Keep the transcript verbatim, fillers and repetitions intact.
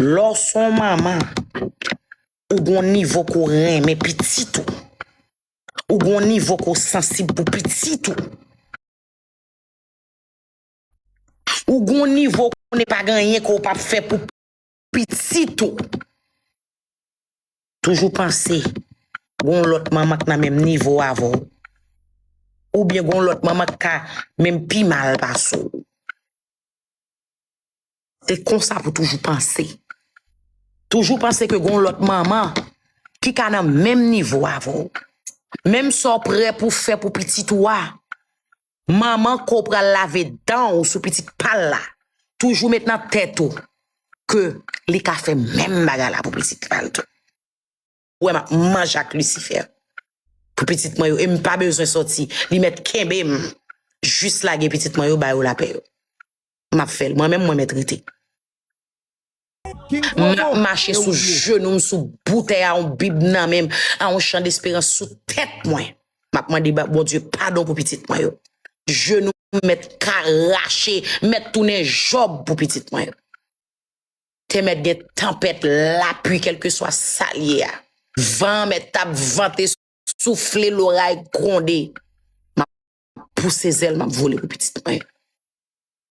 Lè w se yon manman, ou gon nivo ke w renmen pitit ou. Ou gon nivo ke w sansib pou pitit ou. Ou gon nivo ke w konnen pa gen anyen ke w p ap fè pou pitit ou. Toujou panse gon lòt manman k nan menm nivo avè w. Oubyen gon lòt manman k ka menm pi mal pase w. Se konsa pou toujou panse. Toujou panse ke gon lòt manman ki ka nan menm nivo avè w. Menm sa w prè pou fè pou pitit ou a, manman ke w pral lave dan w sou pitit pa l la, toujou met nan tèt ou ke li ka fè menm bagay la pou pitit pa l tou. Ou wè m ap manje ak Lisifè pou pitit mwen yo, e m pa bezwen sòti. Li mèt kenbe m jis lage pitit mwen yo, ba yo lapè yo. M ap fè l. Mwen menm, mwen mèt rete. M ap mache sou jenou m, sou bout tè a, yon Bib nan men m, a yon chan desperans sou tèt mwen. M ap mande ba-, Bondye padon pou pitit mwen yo. Jenou m mèt ka rache, mèt tounen Jòb pou pitit mwen yo. Te mèt gen tanpèt, lapli, kèlkeswa sa l ye a. Van an mèt t ap vante, soufle, loray gronde. M ap pouse zèl, m ap vole pou pitit mwen yo.